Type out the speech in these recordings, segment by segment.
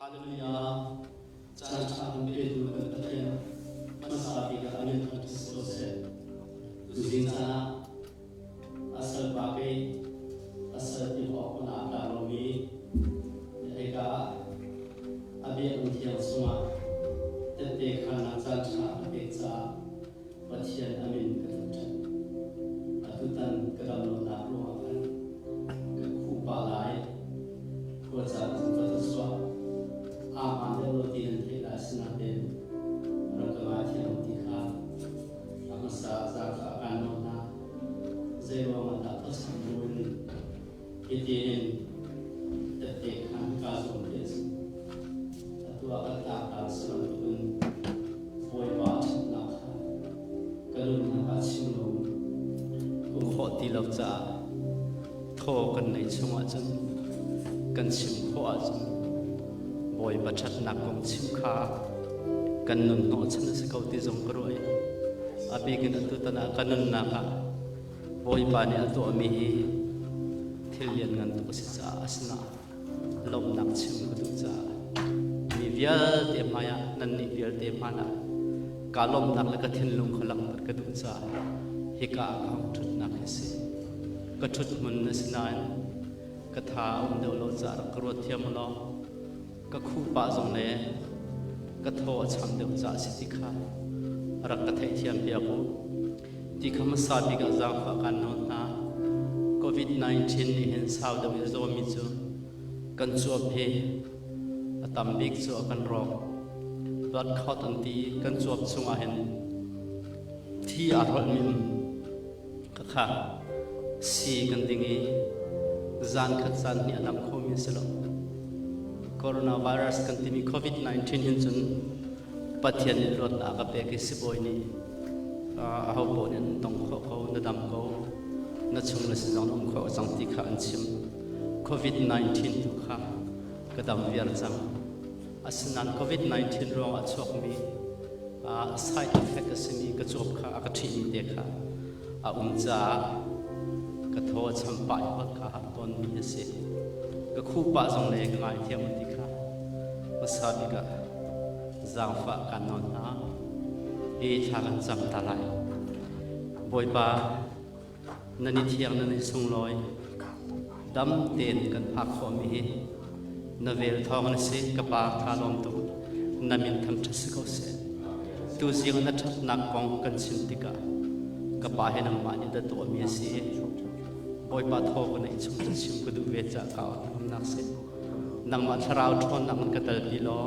Hallelujah! Caan ṭha kan petu kan Pathian hmasa bik ah a min thangṭhat si ko seh. Tuzing caan ah a salpa kei a sal ti awk hmanh ah tlak lomi hika ah a biakinn thiang chungah tette khannak caan ṭha ka pek caah Pathian a min ka thangṭhat. Atutan ka dam lonak ruangah khan ka khuh pah lai. Khua caan cun ka thawchuah aa hmaan deuh lo ti nan theih lai asinain rak ka ngaithiam ti kha a hmasa zaangfah kaan nawl hna. Zeiruang ah dah thawcham buin hitin tette khan kaa zuam ti a si. Atu ah kan tlangtar si bantukin Bawipa ṭhatnak kha ka nunnak ah chim lo kum khawh ti lo caah thaw kan neih chung ahcun kan chim khawh ahcun Bawipa ṭhatnak kong chim kha kan nun hnawhchan a si ko ti zong ka ruah i a bik in atutan ah ka nunnak ah Bawipa nih a tuahmi hi thil lianngan tuk a si caah a sinah lawmhnak chim ka duh caah mi vialte hmaiah nannih vialte hmanah kaa lawmhnak le ka thinlung kha langhter ka duh caah hika ah ka hung ṭhutnak hi si. Ka ṭhut hmun na si nain ka tha a um deuh lo caah rak ka ruat thiam u law ka khuh pah zong le ka thaw a cham deuh caah si ti kha rak ka theihthiam piak u. Ti kha hmasa bik ah zaangfah kaan nawl hna. COVID-19 nih hin sau deuh in zawmi cu kan cuap hi a tam bik cu a kan rawk. Blood clot an ti kan cuap chungah hin thi aa hrolhmi um khakha si kan ding i zan khat zan hnih a dam khomi a si lo. Coronavirus kan timi COVID-19 hin cun Pathian nih luatnak a pek i sibawi nih aho paoh nih an tong khawh ko, na dam ko, na chung na sin zong na um khawh cang ti kha an chim. COVID-19 tu kha ka dam viar cang. Asinain COVID-19 ruangah a chuakmi side effect a simi ka cuap kha a ka ṭhihmi te kha a um caah ka thaw a cham pah i holh kha har tawnmi a si. Ka khuh pah zong le ka ngaithiam ti kha hmasa bik ah zaangfah kan nawl hna. Hi thla kan cam ta lai. Bawipa, nan i thiang nan i sunglawi dam tein kan phak khawhmi hi na vel thawng na si ka pa ka lawm tuk na min tham ṭha si ko seh tuzing na ṭhatnak kong kan chim tikah ka pa he nangmah nih da tuahmi a si Bawipa thaw ka neih chung cu chim ka duh ve caah ka nak si nangmah thlarau ṭhawnnak in ka talpi law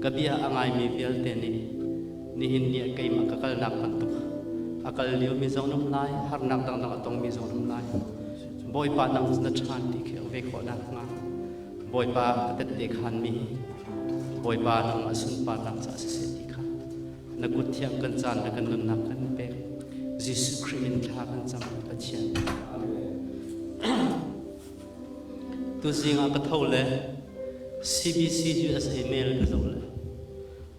ka bia a ngaimi vialte nih nihin ni ah keimah ka kalnak bantuk a kal liomi zong um lai harnak dangdang a tongmi zong um lai Bawipa nang na ṭhan ti khi ve khawh nak hnga Bawipa ka tette khanmi Bawipa nangmah sunparnak caah siseh ti kha na kut thiang kan caan le kan nunnak kan pek Jesuh Khrih min thla kan cam Pathian Tuzing ah ka tho le CBC USA mail ka zoh le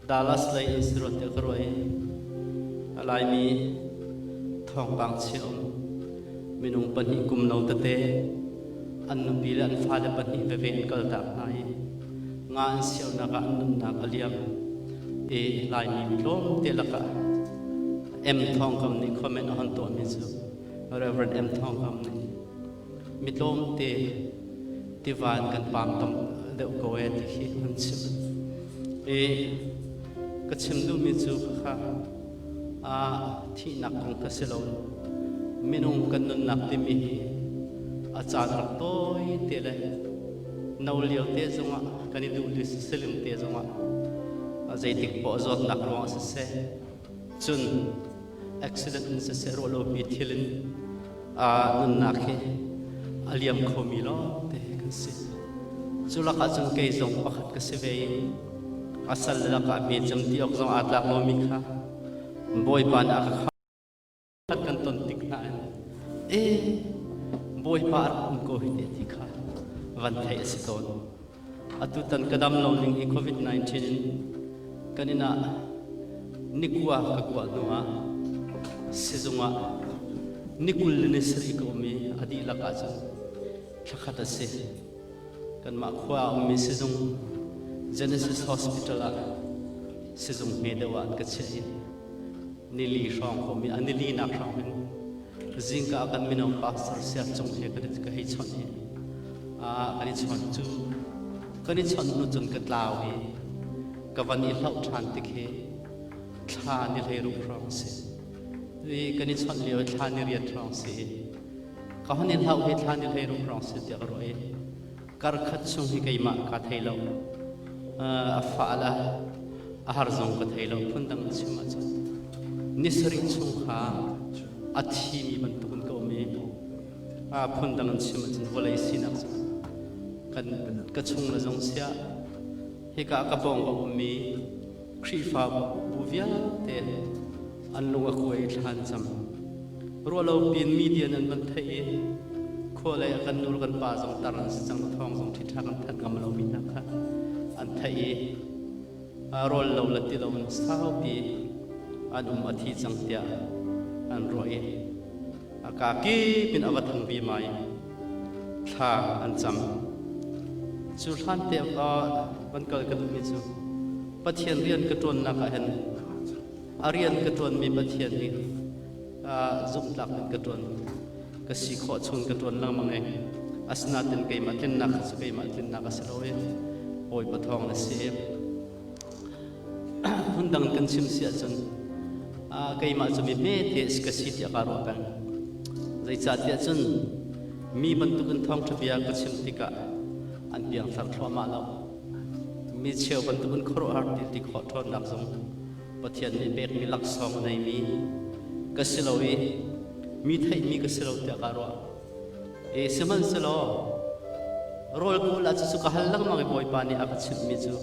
Dallas lei an si rua tiah ka ruah i a Laimi thawngpang chia um minung pahnih kum no tete an nupi le an fale pahnih veve an kaltak hna i nga an siaunak ah an nunnak a liam i Laimi tlawmte lakah M Thawng Kam nih comment a hon tuahmi cu Reverend M Thawng Kam nih mi tlawmte tiva in kan paam tam deuh ko ee ti khi an chim. I ka chim duhmi cu khakha a thihnak kong kha si lo minung kan nunnak timi hi a caan rak tawi te le no lio te zongah kan i duh li siling te zongah zeitik poah zawtnak ruangah siseh cun accident in siseh ruah lopi thil in nunnak hi a liam khomi lawngte kan si. Cu lakah cun kei zong pakhat ka si ve i a sal lakah mi cem ti awk zong aa tlak lomi kha Bawipa nih a ka khat kan ton tik hna in e Bawipa a rak um ko hi te ti kha van theih a si tawn. Atutan ka dam lo ning hi COVID-19 in kan inn ah nikua ka kuah hnu ah sizung ah nikul le ni sarih ka um i a dihlak ahcun thlakhat a si. Kanmah khua a ummi sizung Genesis Hospital ah sizung hme deuh ah an ka chiah i nili hrawng ko mi a nili nak hrawng hin zingka kan mino pastor siak cung he kan ka hei chawnh i kan i chawnh cu kan i chawnh hnu cun ka tlau i ka van i hlauh ṭhan tik hi thla ni hlei ruk hrawng si i kan i chawnh lio thla ni riat hrawng si i ka hon i hlauh hi thla ni hlei ruk hrawng si tiah ka ruah i kar khat chung hi keimah ka thei lo. A fa la a har zong ka thei lo. Phundang a chim ahcun ni sarih chung kha a thimi bantukin ka um i a phundang an chim ahcun vawlei sinak cu kan ka chung le zong sia hika ka pawng a ummi Khrihfa bu vialte an lung a kuai thlan cam. Ruahlo pin media nan van theih i khua lei ah kan nu kan pa zong tar an si cang thawng zong ṭhiṭha kan thanh ngam lomi hna kha an theih i rawl lo le ti lo in saupi an um a thi cang tiah an ruah i a ka kip in a va thang vima i thla an cam. Cu hlan te van kal ka duhmi cu Pathian rian ka ṭuannak ah hin a rian ka ṭuanmi Pathian hi zumhtlak in ka ṭuan ka si khawh chung ka ṭuan lengmang i asinain keimah tlinnak cu keimah tlinnak a si lo i Bawipa thawng na si. Phundang kan chim si ahcun keimah cu mi hmete ka si tiah kaa ruah peng. Zeicahtiah cun mi bantukin thawngṭha bia ka chim tikah an piangthar thluahmah lo. Mi cheu bantukin khuaruahhar ti ti khawh ṭhawnnak zong Pathian nih pekmi laksawng a neimi ka si lo i mi theihmi ka si lo tiah kaa ruah. E sihmanhsehlaw rawl kawl ah cucu ka hal lengmang i Bawipa nih a ka chimhmi cu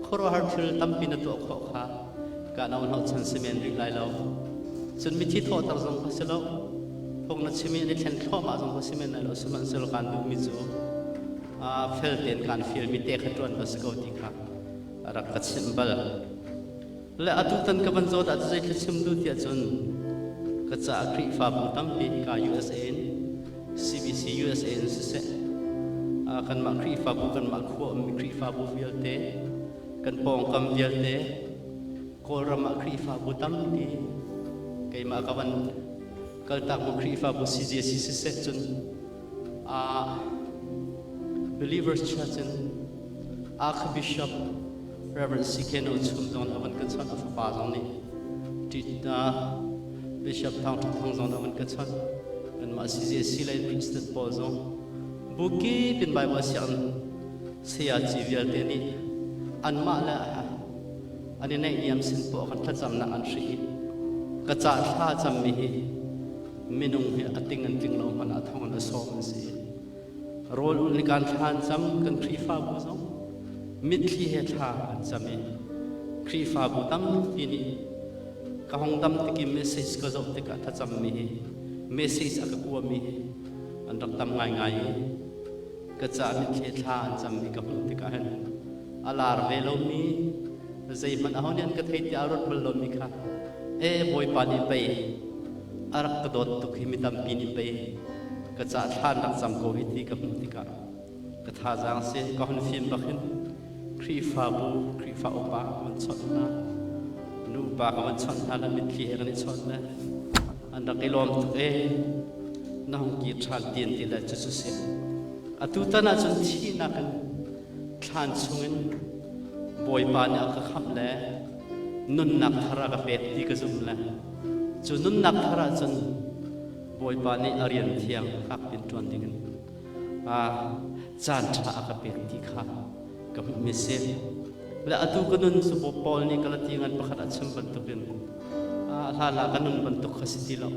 khuaruahhar thil tampi na tuah khawh kha ka no hnawhchan si men rih lai lo. Cun mithi thawhter zong kha si lo. Phung na chim i an i thlen thluahmah zong kha si men lai lo. Sihmanhsehlaw kaan duhmi cu fel tein kaan fialmi te kha ṭuan va si ko ti kha a rak ka chimh bal. Le atu tan ka van zawt ah zei chim duh tiah cun ka caah Khrihfabu tampi ka USA in CBC USA in siseh kanmah Khrihfabu kanmah khua ummi Khrihfabu vialte kan pawngkam vialte Kawlram ah Khrihfabu tampi keimah ka van kaltak mu Khrihfabu CJC siseh cun Believers Church in Archbishop Reverend C.K. No Chum zong a van ka chawnh a fapa zong nih Bishop Thang Tha Thang zong a van ka chawnh kanmah CJC lei President pawl zong buki pin Bible siang sayaci vialte nih anmah le an i naihniam sin poah kan thlacamnak an hri i ka ca thla cammi hi minung hi a ting an tling lo hmanh ah thong in a sawm an si. Rawl ul nih kan thla an cam, kan Khrihfabu zong mitthli he thla an cam i Khrihfabu tampi nih ka hong dam tik i message ka zoh tikah thlacammi hi message a ka kuami hi an rak tam ngaingai i ka ca mitthli thla an cammi ka hmuh tikah hin a lar ve lomi zeihmanh aho nih an ka thei tiah a ruat bal lomi kha e Bawipa nih pei a rak ka dawt tuk hi mi tampi nih pei ka ca thlan rak cam ko hi ti ka hmuh tikah ka thazaang si ka hun fim bak hin Khrihfabu Khrihfa upa ka van chawnh hna nu upa ka van chawnh hna le mitthli he kan i chawnh le an rak i lawm tuk e na hung kir ṭhan ti an ti le cucu si atu tan ahcun thihnak in thlan chungin Bawipa nih a ka khamh le nunnak thar a ka pek ti ka zumh le cu nunnak thar ahcun Bawipa nih a rian thiang fak piin ṭuan dingin caan ṭha a ka pek ti kha ka hmuhmi si. Le atu ka nun cu Paul nih Galati ngan pakhat a chim bantukin hlan ah ka nun bantuk kha si ti lo.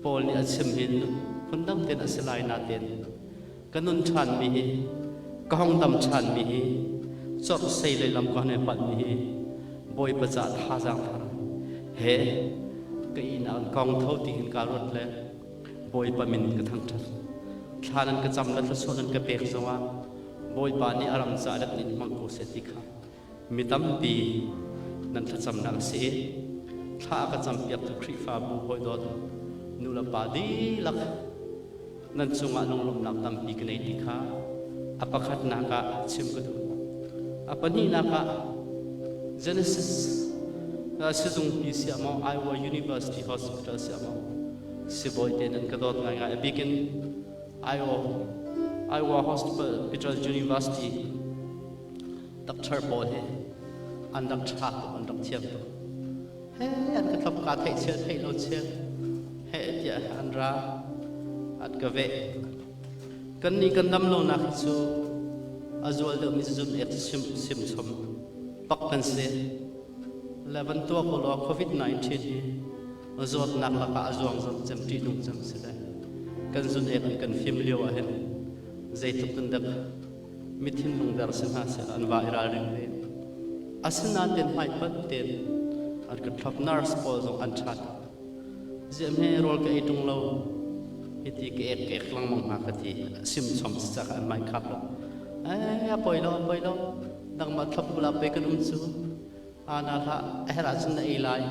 Paul nih a chim hin phundang tein a si lai nain ka nun ṭhanmi hi ka hong dam ṭhanmi hi cawrh sei lei lam ka hon palhmi hi Bawipa ca thazaang thar he ka ihnak in kong tho ti hin kaa ruat le Bawipa min ka thangṭhat. Thla nan ka cam le thluachuah nan ka pek zongah Bawipa nih a ram ca let in hmang ko seh ti kha mi tampi nan thlacamnak a si i thla a ka campiaktu Khrihfabu hawidawt nu le pa dihlak nan cungah lunglawmhnak tampi ka nei ti kha a pakhatnak ah chim ka duh. A pahnihnak ah Genesis sizungpi siah maw Iowa University Hospital siah maw sibawi te nan ka dawt ngaingai. A bikin Iowa Iowa Hospital University doctor pawl hi an rak ṭha tuk, an rak thiam tuk. He an ka thlop ka theih chel theih lo chel he tiah an ra an ka veh. Kan nih kan dam lonak hi cu a zual deuhmi zun ek sim sim chom pak kan si. Le van tuak u law COVID-19 hi zawtnak lakah a zuang zam cem ṭihnung cem si le kan zun ek an kan fim lio ah hin zeitluk in dak mi thinlung der si hna seh an va i ralring ve. Asinain hmaipanh tein an kan thlop nurse pawl zong an ṭha tuk. Ziah hme rawl ka ei ṭung lo hiti ka ek ka ek lengmang hna ka ti sim chom si cak an mai khap lo. Eh a poi lo a poi lo nangmah thlop bula pe kan um cu ana hlah a herh ahcun na ei lai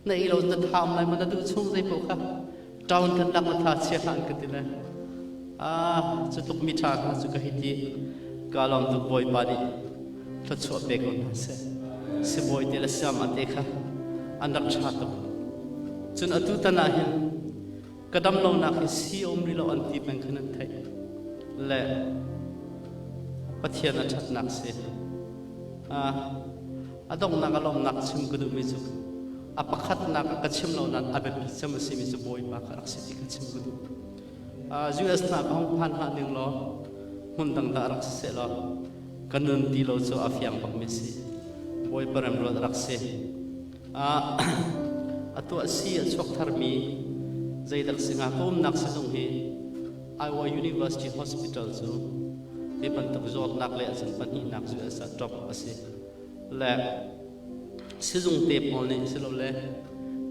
na ei lo na tham lai ma na duh chung zei paoh kha town kan lak na tha chia hlah an ka ti le ah cu tluk mi ṭha hna cu ka hei ti ka lawm tuk Bawipa nih thluachuah pe ko hna seh sibawi te le siama te kha an rak ṭha tuk cun atu tan ah hin ka dam lonak hi si um rih lo an ti peng khan an theih le Pathian a ṭhatnak si a donghnak a lawmnak chim ka duhmi cu a pakhatnak a ka chim lo nain a biapi cem a simi cu Bawipa kha rak si ti kha chim ka duh. US hna ka hung phan hlah ning law hmun dang dah rak si seh law ka nun ti lo cu a fiang bakmi si. Bawipa remruat rak si. A tuah si a chuak tharmi zeidak si hnga ka umnak sizung hi Iowa University Hospital cu hi bantuk zawtnak le a cun pahnihnak US ah top a si. Le sizung te pawl nih silole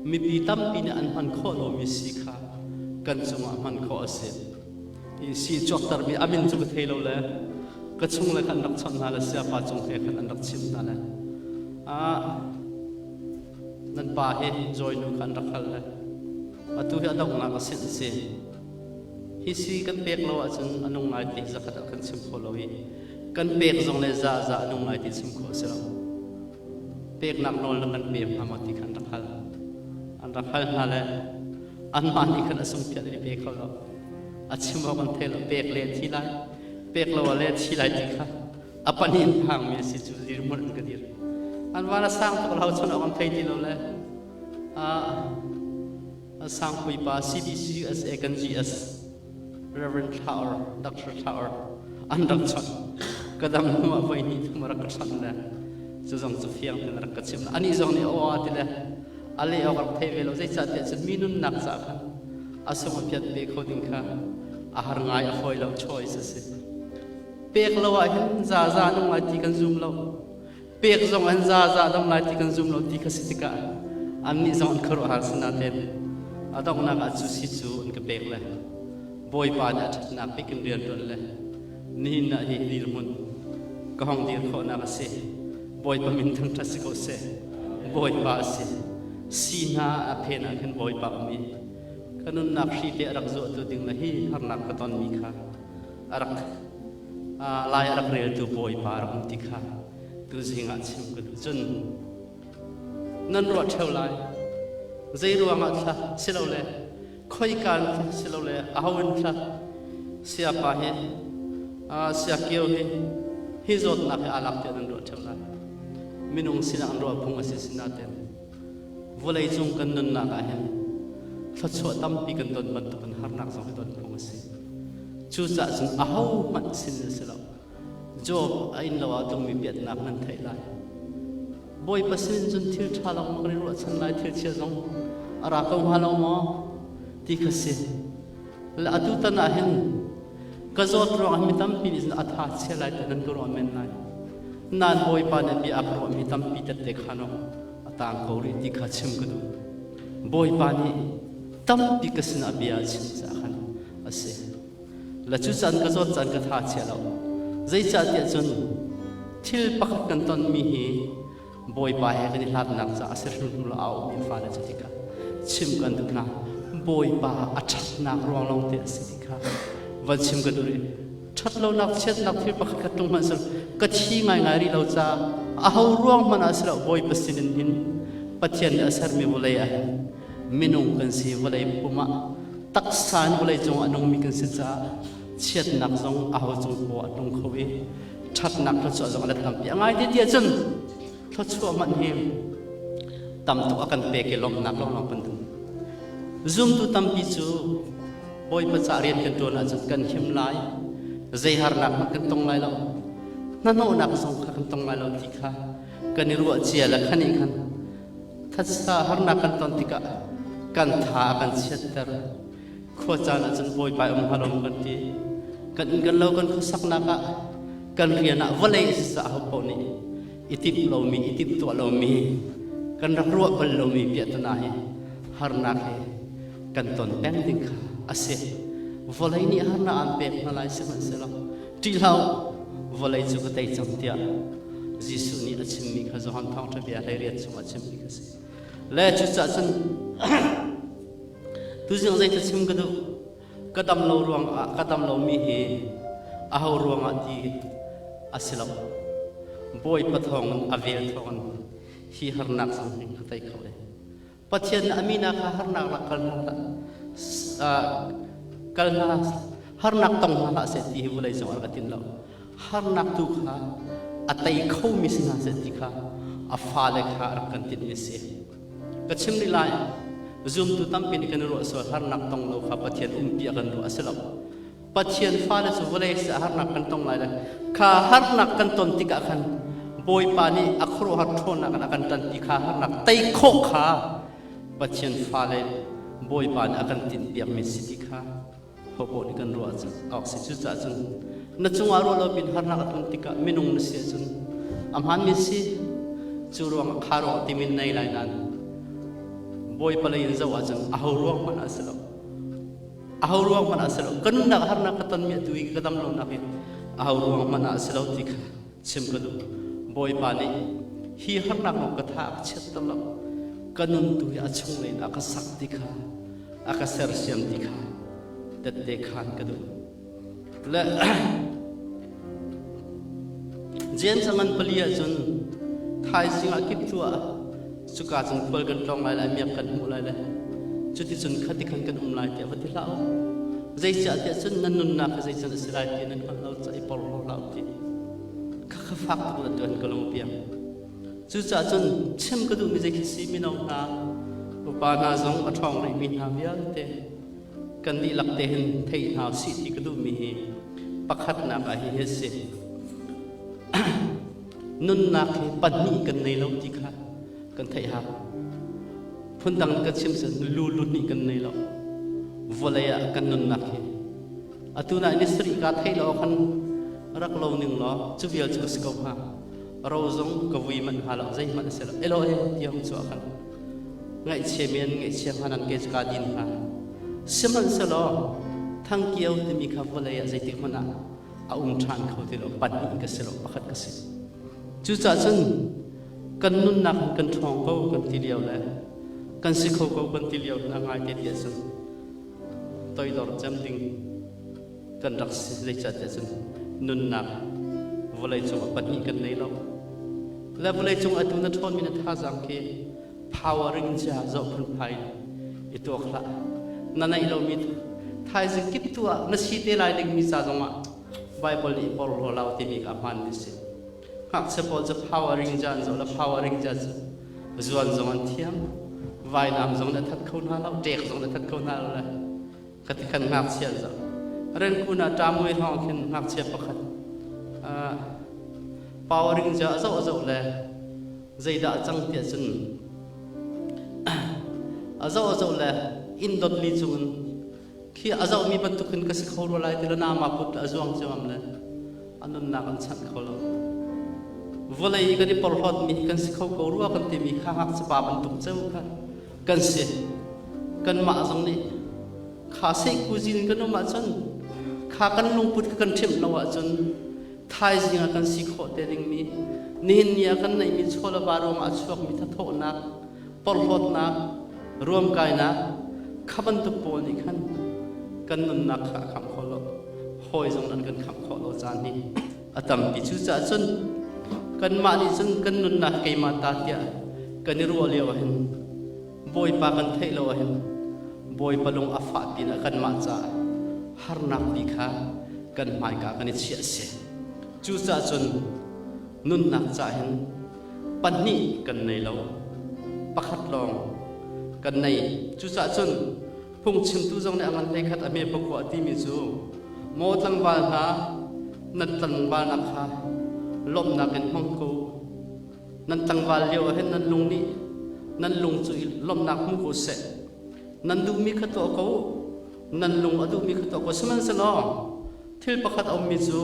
mipi tampi nih an hman khawh lomi sii kha kan cungah hman khawh a si. I sii cawktermi a min cu ka thei lo le ka chung le khan rak chawnh hna le siapa cung he khan an rak chimh hna le ah nan pa hi joy nu kha an rak hal le atu hi a donghnak a sin si hi si kan pek lo ahcun a nung lai ti zakhat ah kan chim kho lo i kan pek zong le za za a nung lai ti chim khawh a si lo. Peknak nawl na kan pe hnga maw ti kha an rak hal. An rak hal hna le anmah nih khan a sungphiat an i pe kho lo. A chim awk an thei lo. Pek le thi lai, pek lo ah le thi lai ti kha a pahnih in phangmi a si cu dirhmun an ka dir. An van a sang tuk lo chon awk an thei ti lo le a sangpui pa CBCUSA kan GS Reverend Thlaor, Dr. Thlaor an rak chawnh. Ka dam hnu ah voi hnih thum rak ka chawnh le cu zong cu fiang tein rak ka chim. Anih zong nih aw ti le a leh awk rak thei ve lo. Zeicahtiah cun mi nunnak ca khan a sung a piat ve kho ding kha a har ngai a fawi lo choice a si. Pek lo ah hin za za nung lai ti kan zum lo. Pek zong an za za dam lai ti kan zum lo ti kha si tikah annih zong an khuaruahhar sinain a donghnak ah cu si cu an ka pek le Bawipa nih a ṭhatnak bik in rian ṭuan le nihin ah hi dirhmun ka hong dir khawhnak a si. Bawipa min thangṭhat si ko seh. Bawipa a si. Si hna a phen ah khin Bawipa um i ka nunnak hri te a rak zuahtu ding le hi harnak ka tonmi kha a rak lai a rak reltu Bawipa a rak um ti kha tuzing ah chim ka duh. Cun nan ruah ṭheo lai zei ruangah thla silole khoika in thla silole aho in thla siapa hi siakio hi hi zawtnak hi aa lak tiah nan ruah ṭheo lai. Minung sinah an ruah phung a si sinain vawlei cung kan nunnak ah hin thluachuah tampi kan don bantukin harnak zong hi don phung a si. Cucaah cun ahohmanh sin a si lo. Job a inn lo ah tlungmi biatnak nan theih lai. Bawipa sin cun thil ṭha lawng maw kan i ruahchan lai, thil chia zong a ra ko hnga lo maw ti kha si. Le atu tan ah hin ka zawt ruangah mi tampi nih cun a tha chia lai ti nan ka ruah men lai. Nan Bawipa nih bia a ka ruahmi tampi tette kha no a tang ko rih ti kha chim ka duh. Bawipa nih tampi ka sinah bia a chim caah khan a si. Le cu caan ka zawt caan ka tha chia lo. Zeicahtiah cun thil pakhat kan tonmi hi Bawipa he kan i hlatnak caah a si hrimhrim lo a ummi fale cu tikah chim kan duh hna. Bawipa a ṭhatnak ruang lawng te a si ti kha van chim ka duh rih. Ṭhatlonak chiatnak thil pakhat khat tlung hmanh seh ka thi ngaingai rih lo caah aho ruang hmanh ah si lo Bawipa sinin hin Pathian nih a sermi vawlei ah hin minung kan si vawlei pum ah taksa in vawlei cung a nungmi kan si caah chiatnak zong aho cung poah a tlung kho i ṭhatnak thluachuah zong a let tampi a ngai ti tiah cun thluachuah hmanh hi tam tuk a kan pek i lawmhnak lawnglawng kan duh. Zumtu tampi cu Bawipa ca rian kan ṭuan ahcun kan him lai, zei harnak hmanh kan tong lai lo, hnahnawhnak zong kha kan tong lai lo ti kha kan i ruah cia le khan nih khan thatsa harnak kan ton tikah kan tha a kan chiatter. Khua caan ahcun Bawipa um hnga lo kan ti. Kan inn kan lo kan khuasaknak ah kan rian ah vawlei a si caah ho paoh nih i timh lomi i timhtuah lomi kan rak ruah bal lomi piahtana hi harnak hi kan ton peng ding kha a si. Vawlei nih harnak aan pek hna lai sihmanhsehlaw ṭih hlah u, vawlei cu ka tei cang tiah Jesuh nih a chimmi kha Johan Thawngṭha bia 18 chungah a chimmi kha a si. Le cucaah cun tuzing zei chim ka duh ka dam lo ruangah ka dam lomi hi aho ruangah ti a si lo. Bawipa thawngin a vel thawngin hi harnak zong hi ka tei kho e. Pathian nih a mina kha harnak rak kal hna kal hna harnak tong hna hlah seh ti hi vawlei cung ah ka tin lo. Harnak tu kha a tei khomi si hna seh ti kha a fale kha rak kan tinhmi a si. Ka chim rih lai, zumtu tampi nih kan i ruah sual harnak tong lo kha Pathian umpi a kan ruah a si lo. Pathian fale cu vawlei seh harnak kan tong lai le kha harnak kan ton tikah khan Bawipa nih a khuaruahhar ṭhawnnak in a kan ṭanpi kha harnak tei khawh kha Pathian fale Bawipa nih a kan tinhpiakmi si ti kha hopoh nih kan ruah awk si. Cucaah cun na cungah ruah lo pin harnak a tlun tikah minung na si ahcun a hmaanmi si cu ruangah kha ruang timin nei lai nain Bawipa lei in zoh ahcun aho ruang hmanh ah si lo aho ruang hmanh ah si lo ka nunnak harnak ka tonmi atu i ka dam lonak hi aho ruang hmanh ah si lo ti kha chim ka duh. Bawipa nih hi harnak lawng ka tha a ka chiatter lo ka nun tu hi a chung in a ka sak ti kha a ka sersiam ti kha tette khan ka duh. Le James a ngan pali ahcun thaizing ah kip tuah cuka cun khual kan tlawng lai lai miak kan hmuh lai le cuticun khati khan kan um lai tiah va ti hlah u. Zeicah tiah cun nan nunnak kha zeican a si lai ti nan hngalh lo ca i porhlaw hlah u ti kha kha fak tuk na tuan ka lung piang. Cucaah cun chim ka duhmi zei khi si mino hna upa hna zong a ṭhawng rihmi hna vialte kan dihlak te hin thei hna usih ti ka duhmi hi pakhatnak ah hihi a si. Nunnak hi pahnih kan nei lo ti kha kan theih hau. Phundang ka chim cun lu lu hnih kan nei lo. Vawlei ah kan nunnak hi atu na ni sarih ka theih lo khan rak lo ning law cu vial cu ka si ko hnga. Ro zong ka vui manh hnga lo zeihmanh a si lo. Elo he tiang cu ah khan ngaihchia men ngaihchia hnga nan ke cu ka din hnga. Sihmanhsehlaw thangkio timi kha vawlei ah zeitik hmanh ah a um ṭhan kho ti lo pahnih ka si lo pakhat ka si. Cucaah cun kan nunnak hin kan ṭhawng ko kan ti lio le kan si kho ko kan ti lio na ngai te ti ahcun toidor cem ding kan rak si zeicahtiah cun nunnak vawlei cungah pahnih kan nei lo le vawlei cung atu na ṭhawnmi na thazaang khi powering chia zoh phunphai i tuak hlah na neih lomi thaizing kip tu ah na si te lai dingmi ca zongah Bible nih porhlaw lo timi kha hmaan mi si ngakchia pawl cu powering ja an zoh le powering ja cu zuan zong an thiam vainam zong na that kho hna lo ṭek zong na that kho hna lo le khati khan ngakchia an zoh renkun ah ṭamui hrawng khin ngakchia pakhat powering ja a zoh a zoh le zeidah a cang tiah cun a zoh a zoh le inn dot li cungin khi a zohmi bantuk in ka si kho rua lai ti le nama put a zuang ciamam le a nunnak an chanh kho lo vawlei i kan i porhlawtmi hi kan si kho ko rua kan timi kha ngakchia bantuk ceu kha kan si kanmah zong nih kha seihkuzin kan um ahcun kha kan lungput kha kan ṭhimh lo ahcun thaizing ah kan si khawh te dingmi nihin ni ah kan neihmi chaw le va ruangah a chuakmi thathawhnak porhlawtnak ruamkainak kha bantuk pawl nih khan kan nunnak kha a khamh kho lo. Hawi zong an kan khamh khawh lo caan hi a tampi. Cucaah cun kanmah nih cun kan nunnak keimah ta tiah kan i ruah lio ahhin Bawipa kan theih lo ahhin Bawipa lung a fah pinah kanmah caah harnak pi kha kan hmaika kan i chiah a si. Cucaah cun nunnak caah hin pahnih kan nei lo, pakhat lawng kan nei. Cucaah cun phungchimtu zong nih a ngan hlei khat a hme pakua a timi cu maw tlangval hna nan tlangvalnak kha lawmhnak in hmang ko nan tlangval lio ah hin nan lung nih nan lung cu i lawmhnak hmu ko seh nan duhmi kha tuah ko nan lung a duhmi kha tuah ko sihmanhsehlaw thil pakhat a ummi cu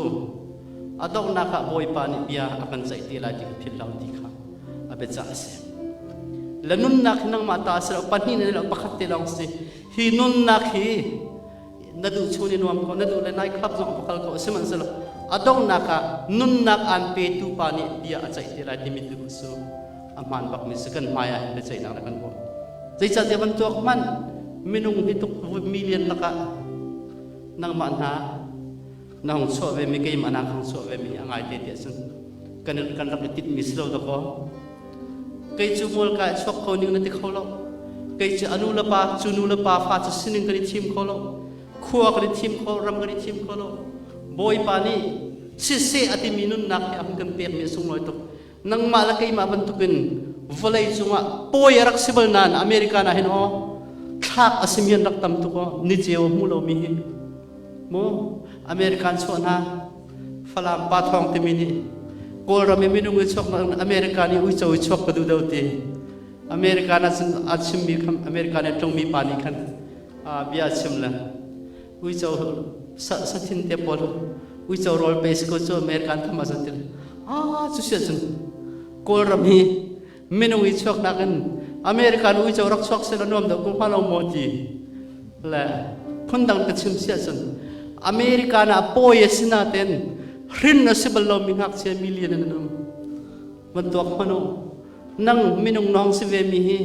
a donghnak ah Bawipa nih bia a kan ceih te lai ti kha philh lo ti kha a biacah a si. Le nunnak hi nangmah ta a si lo, pahnih na lo, pakhat te lawng si. Hi nunnak hi na duh chung ni nuam ko, na duh le nai club zong va kal ko, sihmanhsehlaw a donghnak ah nunnak aan petu pa nih bia a ceih te lai timi tu cu a hmaan bakmi si kan hmai ah hin biaceihnak na kan hmuh. Zeicahtiah van tuak hmanh minung hi tuk million lakah nangmah hna na hung chuah ve mi keimah na hung chuah ve mi hi a ngai te tiah cun kan kan rak i tinh mi si lo dakaw kei cu mual kai chuak kho ning na ti kho lo kei cu anu le pa cu nu le pa fa cu sining kan i thim kho lo khua kan i thim kho ram kan i thim kho lo bawipa nih siseh a timi nunnak hi a hun kan pek mi a sunglawi tuk nangmah le keimah bantukin vawlei cungah pawi a rak si bal nain America na hin aw thlak a simi an rak tam tuk aw ni ceu a hmu lomi hi mu American chuah hna Falam pa thawng timi nih Kawlram i minung i chuak America nih uico i chuak ka duh deuh ti America na a chimmi khan America nih tlungmi pa nih khan bia chim le uico sathin te pawl uico rawl pe si ko cu American tham ah ti ah cu sia cun Kawlram hi minung i chuak nakin American uico rak chuak seh la nuam deuh ko hnga lo maw ti le phundang ka chim sia cun American ah pawi a si naten hrin a si bal lo mi ngakchia million an um van tuak hmanh u nang minung nong si ve mi hi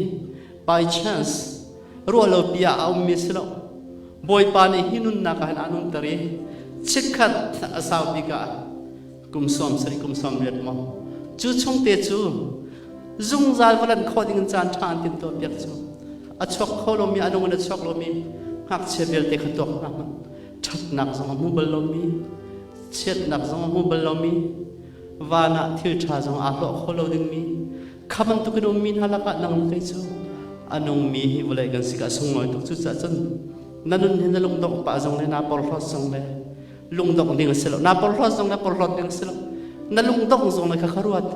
by chance ruah lo pi ah a ummi si lo Bawipa nih hi nunnak ah hin aan umter i chikkhat a sau bik ah kum 70 kum 80 maw cu chungte cu zungzal va khawh ding in caan ṭha an timhtuah piak cu a chuak kho lomi a nung in a chuak lomi ngakchia vialte kha tuak hna hmanh ṭhatnak zong a hmu bal lomi chiatnak zong a hmu bal lomi van ah thil ṭha zong aa hlawh kho lo dingmi kha bantukin ummi hna lakah nang le kei cu a nungmi hi vawlei kan si ka sunglawi tuk cucaah cun na nun hi na lungdongh pah zong le naa porhlawt zong le lungdongh ding a si lo naa porhlawt zong le porhlawt ding a si lo na lungdongh zong le kha kha ruat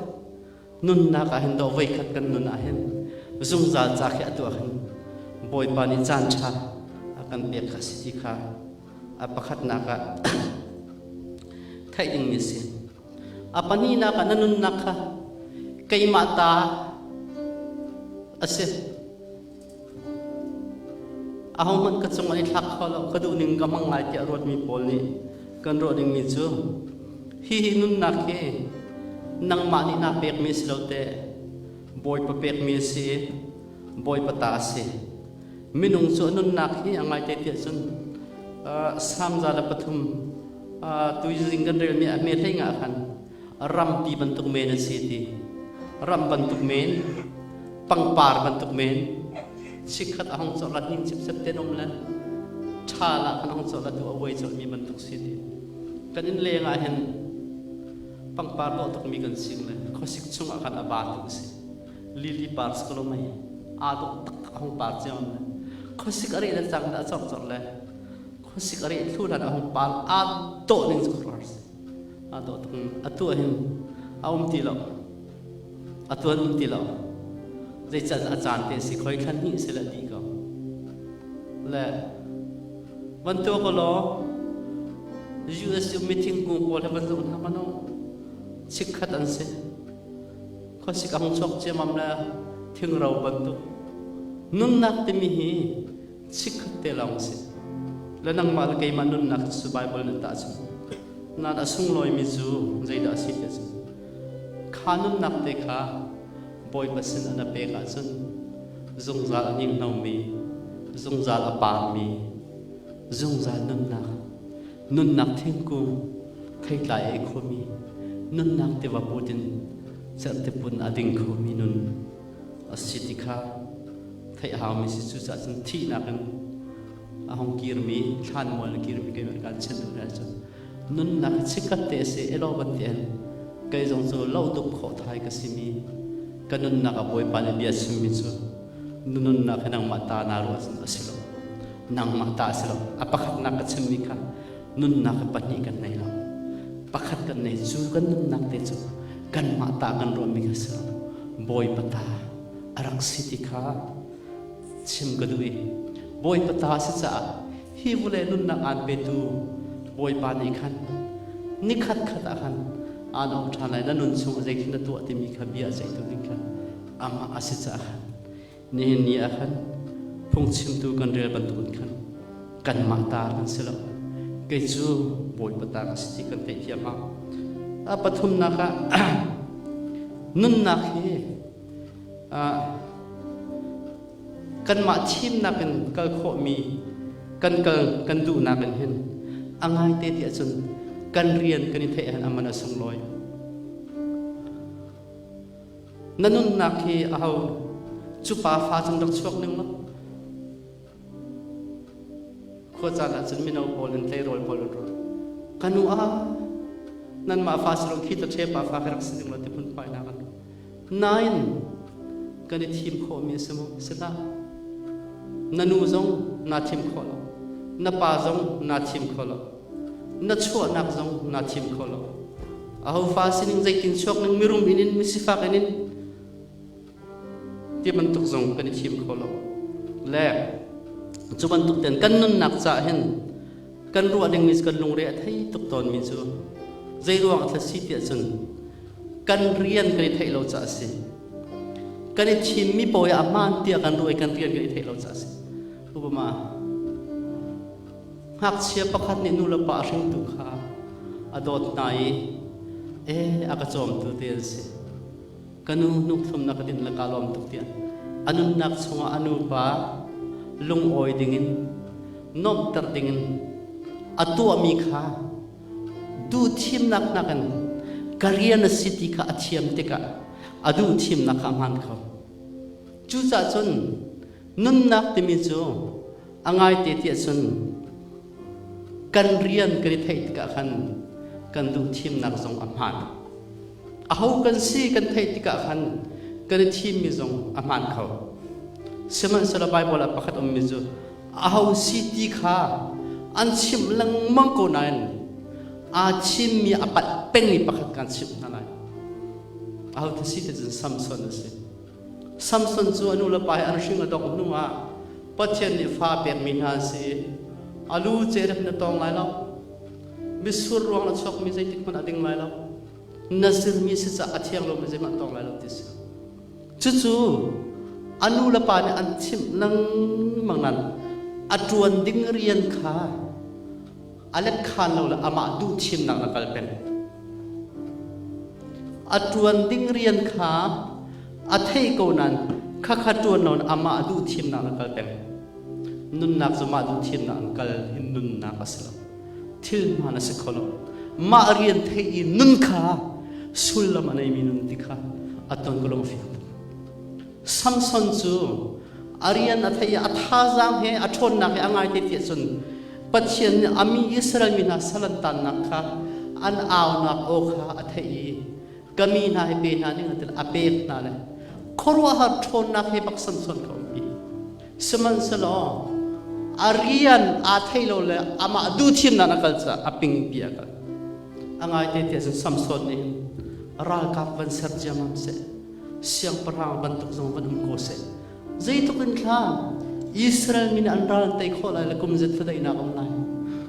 nunnak ah hin dawh voikhat kan nun ah hin zungzal ca khi atu ah hin Bawipa nih caan ṭha a kan pek kha si ti kha a pakhatnak ah theih dingmi a si. A pahnihnak ah na nunnak kha keimah ta a si. Ahohmanh ka cung an i thlak kho lo, ka duhning ka hmang lai tiah ruatmi pawl nih kan ruah dingmi cu hihi nunnak hi nangmah nih naa pekmi si lo teh Bawipa pekmi a si i Bawipa ta a si. Minung cu a nunnak hi a ngaite tiah cun Salm 103 tuizing kan relmi a hme hlei nga khan rampi bantuk men a si ti ram bantuk men pangpar bantuk men chikkhat a hong cawh la hning chipsep ten um le ṭha la kan hong cawh la tu a uai cawh mi bantuk si ti kan inn leng ah hin pangpar dawh tuk mi kan sing le khuasik chung ah khan a ba tuk si lily par si ko mei aa dawh taktak hong par ciam le khuasik a reh le cang dah cawk cawk le khuasik a reh thlu hlan a hong par aa dawh ning cu khuaruahhar si aa dawh tuk atu ah hin a um ti lo atu an um ti lo zeican a caan te si khoi thlan hnih si le di ko le van tuah ko law US meeting kung pawl he van zoh hna mano chikkhat an si khuasik a hung chuak ciammam le thingro bantuk nunnak timi hi chikkhat te lawng si le nangmah le keimah nunnak cu Bible nih tah cu nan a sunglawimi cu zeidah a si ti cu kha nunnak te kha Bawipa sin an a pek ahcun zungzal a ninghnomi zungzal a parmi zungzal nunnak. Nunnak thingkung theitlai ei khomi, nunnak tiva put in cerhtipun a ding khomi nun a si ti kha theih a haumi si. Cucaah cun thihnak in a hung kirmi, thlanmual in kirmi keimah kaan chimh duh hna cu nunnak hi chikkhat te a si elaw van ti hin kei zong cu lo dup khawh thai ka simi ka nunnak ah Bawipa nih bia chimmi cu nunnak hi nangmah ta naa ruah cun a si lo, nangmah ta a si lo. A pakhatnak ka chimmi kha nunnak hi pahnih kan nei lo, pakhat kan nei. Cu kan nunnak te cu kanmah ta kan ruahmi kha si lo, Bawipa ta a rak si ti kha chim ka duh i Bawipa ta a si caah hi vawlei nunnak aan petu Bawipa nih khan nikhat khat ah khan aan auh ṭhan lai. Na nun chung zeitin na tuah timi kha bia ceihtu ding kha amah a si caah khan nihin ni ah khan phungchimtu kan rel bantukin khan kanmah ta kan si lo, kei cu Bawipa ta ka si ti kan theihthiam hau. A pathumnak ah nunnak hi kanmah thimnak in kal khawhmi kan kal kan duhnak in hin a ngaite ti ahcun kan rian kan i theih ahhin a man a sunglawi. Na nunnak hi aho cu pa fa cun rak chuak ning law khua caan ah cun mino pawl in tleirawl pawl in ruat ka nu ah nanmah fa si lo khi ta ṭhe pa fa ka rak si ning law ti phun phai nak an nain kan i thim khawhmi a si maw? Si hlah. Na nu zong naa thim khawh lo, na pa zong naa thim kho lo, na chuahnak zong naa thim kho lo. Aho fa sining zeitin chuak ning, mirum in in misifak in in ti bantuk zong kan i thim kho lo. Le cu bantuk ten kan nunnak caah hin kan ruah dingmi kan lungre a thei tuk tawnmi cu zei ruang a si tiah cun kan rian kan i theih lo caah a si. Kan i thimmi pawi ah hmaan tiah kan ruah i kan rian kan i theih lo caah a si. Upama ngakchia pakhat nih nu le pa a hringtu kha a dawt hna i e a ka cawmtu te an si, ka nu hnukthum na ka dinh le kaa lawm tuk tiah a nunnak chungah a nupa lungawi dingin nuamhter dingin a tuahmi kha duhthimnak nakin ka rian a si ti kha a thiam tikah a duhthimnak kha a hmaan kho. Cucaah cun nunnak timi cu a ngaite tiah cun kan rian kan i theih tikah khan kan duhthimnak zong a hmaan. Aho kan si kan theih tikah khan kan i thimmi zong a hmaan kho. Sihmanhsehlaw Baibal ah pakhat ummi cu aho si ti kha an chimh lengmang ko nain aa chimmi a palh pengmi pakhat kan chimh hna lai. Aho ta si ti cun Samson a si. Samson cu a nu le pa he an hring a dongh hnu ah Pathian nih fa pekmi hna an si i a lu cerep na tawng lai lo, mitsur ruang na chuakmi zeitik hmanh a ding lai lo, na zirmi si caah a thiang lomi zeihmanh tawng lai lo ti si. Cucu a nu le pa nih an chimh lengmang nain a ṭuan ding rian kha a let khan lo le amah duh thimnak na kal peng. A ṭuan ding rian kha a thei ko nain khakha ṭuan lo in amah duh thimnak na kal peng. Nunnak cu mah duh thimnak in kal hi nunnak a si lo. Thil hmaan a si kho lo. Mah rian theih i nun kha sullam a neimi nun ti kha a ton ka lung a fiang tuk. Samson cu a rian a theih i a thazaang he a ṭhawnnak he a ngai te tiah cun Pathian nih a mi Israel mi hna sal an tannak kha an aunak aw kha a theih i ka mi hna hi pe hna ning a ti a pek hna le khuaruahhar ṭhawnnak he bak Samson kha umpi. Sihmanhsehlaw a rian aa thei lo le amah duhthimnak a kal caah a pingpi a kal. A ngaite tiah cun Samson nih hin ralkap van ser ciammam seh, siangpahrang bantuk zong van um ko seh, zeitluk in thla Israel mi nih an ral an tei khawh lai le kum zet thadaihnak um lai.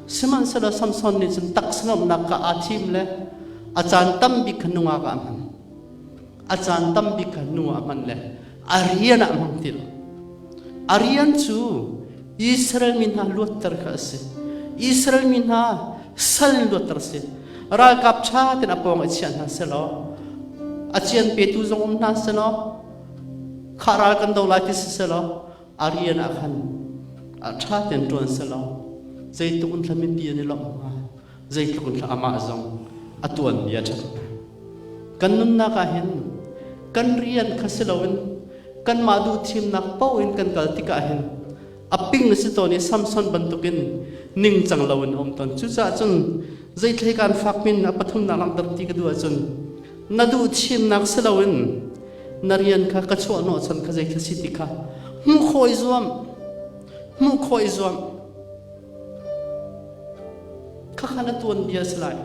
Sihmanhsehlaw Samson nih cun taksa nuamhnak kha aa thim le a caan tam bik kha nungak ah a hman. A caan tam bik kha nu ah a hman le a rian ah a hmang ti lo. A rian cu Israel mi hna luatter kha a si. Israel mi hna sal in luatter a si. Ralkap ṭha tein a pawng i chiah hna selaw, a cian petu zong um hna selaw, khah ral kan do lai ti si selaw, a rian ah khan a ṭha tein ṭuan selaw, zeitluk in thla mipi an i lawmh hnga. Zeitluk in amah zong a tuanbia ṭhat. Kan nunnak ah hin kan rian kha si loin kanmah duh thimnak paoh in kan kal tikah hin a ping si tawn i Samson bantukin ningcang loin a um tawn. Cucaah cun zeithlei kaan fak min a pathumnak langhter ti ka duh ahcun na duh thimnak si loin na rian kha ka chuah hnawhchan kha zeithla si ti kha hmuh khawh i zuam hmuh khawh i zuam khakha na tuanbia si lai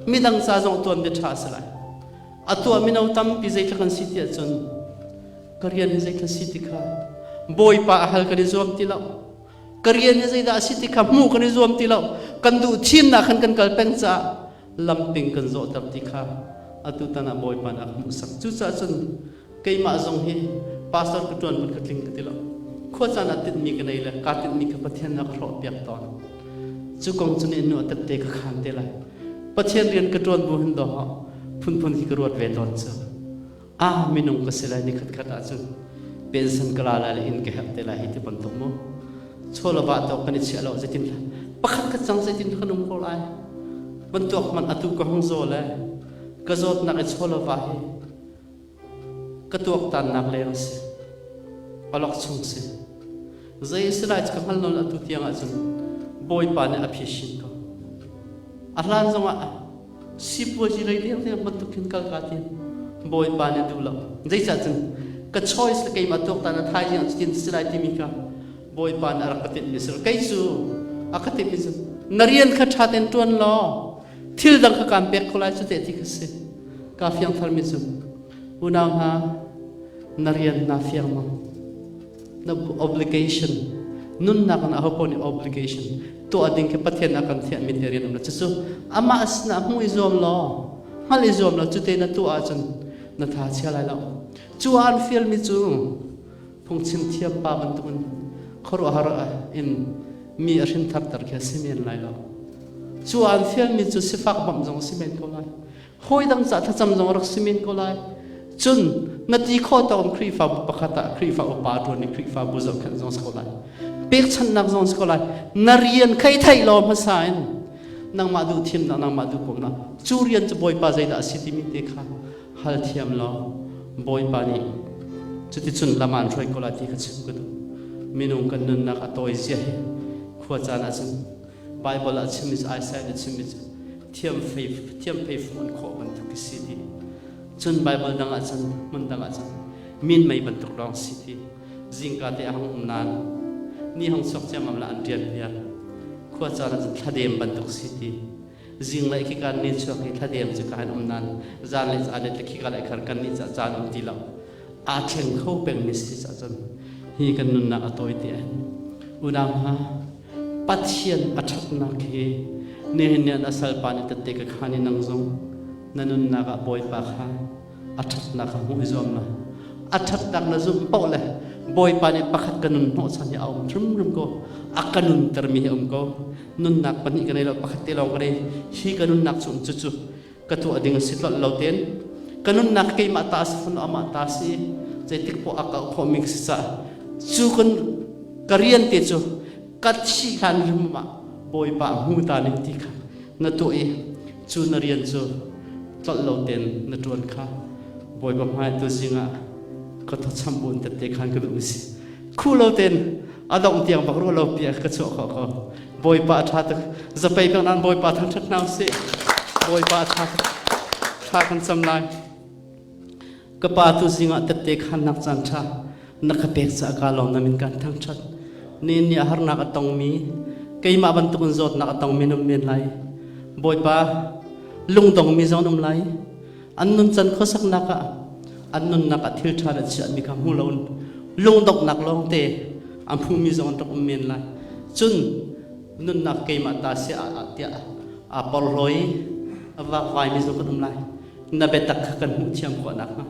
midang ca zong tuanbia ṭha si lai a tuah mino tampi zeithla kan si ti ahcun ka rian hi zeithla si ti kha bawipa a hal kan i zuam ti lo ka rian hi zeidah a si ti kha hmuh kan i zuam ti lo kan duh thimnak khan kan kal peng caah lamping kan zawhter ti kha atu tan ah bawipa nih a hmuhsak cucaah cun keimah zong hi pastor ka ṭuan ka tling ka ti lo khua caan ah tinhmi ka nei le kaa tinhmi kha Pathian a ka hrawh piak tawn cu kong cu nih nu a tette ka khaan te lai Pathian rian ka ṭuan bu hin dawh phunphun hi ka ruat ve tawn cu ah minung ka si lai ni khat khat ahcun pension ka la lai le inn ka herh te lai hi ti bantuk mu chawlava to kan i chiah lo zeitin pakhat khat cang zeitin kan um ko lai bantuk man atu ka hung zaw le ka zawtnak i chawlava hi ka tuaktannak leng si alok chung si zei si lai ka hngal non atu tiang ahcun bawipa nih a phishin ko a hlan zongah sipuazi lei deng deng bantuk khin kal ka ti bawipa nih duh lo zeicah cun ka choice le keimah tuaktan a thaizing cutin si lai timi kha bawipa nih a rak ka tinhmi si kei cu a ka tinhmi cu na rian kha ṭha tein ṭuan law thil dang kha kaan pek ko lai cu teh ti kha si ka fiang tharmi cu unau hna na rian na fiang maw na obligation nunnak in aho nih obligation tuah ding khi Pathian a kan thiahmi te rian um la cucu amah sinah hmu i zuam law hngal i zuam law cute na tuah ahcun na tha chia lai lo cu an fialmi cu phungchim thiam pa bantukin khuaruahhar in mi a hrin tharter khi a si men lai lo cu an fialmi cu sifak bawmh zong si men ko lai hawi dang ca thlacam zong rak si men ko lai cun na ti kho tawk Khrihfabu pakhat ah Khrihfa upa ṭuan i Khrihfabu zohkhenh zong si ko lai pekchanhnak zong si ko lai na rian khei theih law hmasa in nangmah duh thimnak nangmah duh pumnak cu rian cu Bawipa zeidah a si timi te kha hal thiam law Bawipa nih cuticun lam aan hruai ko lai ti kha chim ka duh minung kan nunnak a tawi zia hi khua caan ahcun Bible ah chimmi cu Isaiah nih chimmi cu thiamfei thiamfei fung an khawh bantuk khi si ti cun Bible dang ah cun hmun dang ah cun min mei bantuk lawng si ti zingka te a hung um nain ni hong chuak ciammam la an rian vial khua caan ah cun thladem bantuk si ti zinglei khi kan ni chuak hi thladem cu ka han um nain zanlei caan le khi ka lai khar kan ni ca caan um ti lo aa thleng kho pengmi si ca cun hi kan nunnak a tawi te unau hna Pathian a ṭhatnak hi nihin ni a salpa nih tette ka khan i nang zong na nunnak ah Bawipa kha a ṭhatnak kha hmuh i zuam la. A ṭhatnak na zumh paoh le Bawipa nih pakhat ka nun hnawhchan hi a um hrimhrim ko. A ka nuntermi hi a um ko. Nunnak pahnih ka nei lo, pakhat te lawng ka nei. Hi ka nunnak chung cucu ka tuah ding a si tlolh lo tein ka nunnak keimah ta si fun amah ta si zeitik poah a kau khawhmi ka si caah cu kan ka rian te cu ka thih hlan rim ah bawipa hmu ta ning ti kha na tuah i cu na rian cu tlolh lo tein na ṭuan kha bawipa hmai tu zingah ka thawcham bun tette khan ka duh si khu lo tein a dongh tiang bak ruah lo pi ka chuah khawh ko Bawipa a ṭha tuk zapei bang nan Bawipa thangṭhat hna usih Bawipa a ṭha tuk thla kan cam lai ka pa tu zingah tette khannak caan ṭha na ka pek caah ka lawm na min kan thangṭhat ni ni a harnak a tongmi keimah bantukin zawtnak a tongmi nan um men lai Bawipa lungdongmi zong um lai an nuncan khuasaknak ah an nunnak ah thil ṭha le chiahmi kha hmu loin lungdonghnak lawngte a hmumi zong an rak um men lai cun nunnak keimah ta si tiah aa porhlaw i a vakvaimi zong kan um lai na biatak kha kan hmuh thiam khawh nakhnga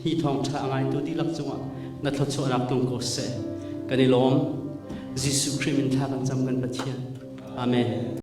hi thawngṭha a ngaitu dihlak cungah na thluachuahnak tlung ko seh kan i lawm Jesuh Khrih min thla kan cam kan Pathian amen.